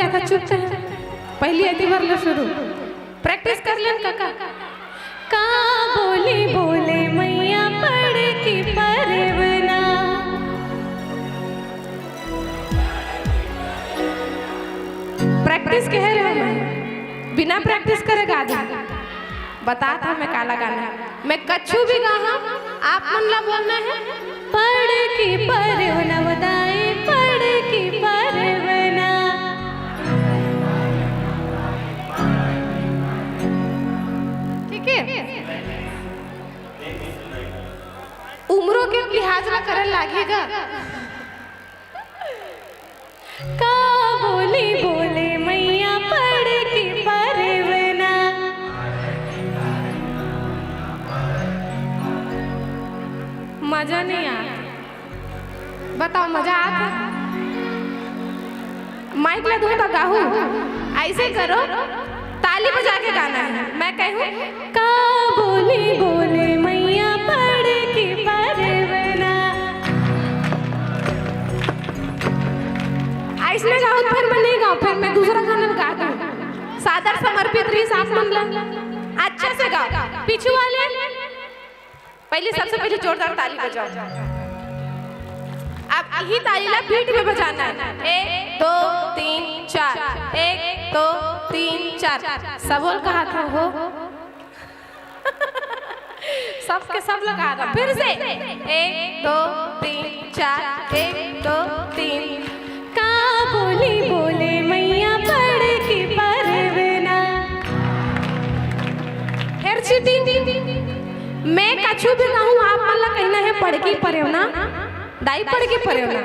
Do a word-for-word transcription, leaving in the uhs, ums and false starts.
देखा, चुप से। पहली एती बर ले शुरू। प्रैक्टिस कर लेन काका। का बोली बोले मैया पड़ की परवना। प्रैक्टिस कह रहे हो मैं, बिना प्रैक्टिस करे गा दे। बता था मैं काला गाना, मैं कछु भी गाहा, आप मन ला बोलना है। पड़ की परवना बताए, पड़ की परवना। ठीक है, उम्रों के लिहाज ला करन लागेगा। का बोली बोले मैया पड़ की परवना। मजा नहीं आता। बताओ, मजा आता? माइक ला दूं तो गाहू? ऐसे करो, ताली बजा के गाना है। मैं कहूँ, का बोली बोले मैया पड़ की परवना। ऐसने गाहू, फिर मैं नहीं गाऊँ, फिर मैं दूसरा गाना गा दूँ। सादर समर्पित रही आप मन ला, अच्छा से गाओ। पीछू वाले पहले, सबसे पहले जोरदार ताली बजाओ। अब यही ताली ला बीट में बजाना है। एक, दो, तीन, चार। एक, दो, तीन, चार। सबोल कहा था हो। सबके सब लगा दो। फिर से। एक, दो, तीन, चार। एक, दो, तीन। का बोली बोले मैया पड़ की परवना। हेर चीटिंग। मैं कछु भी कहूँ, आप मन ला कहना है पड़ की परवना। दाई पड़ की परवना।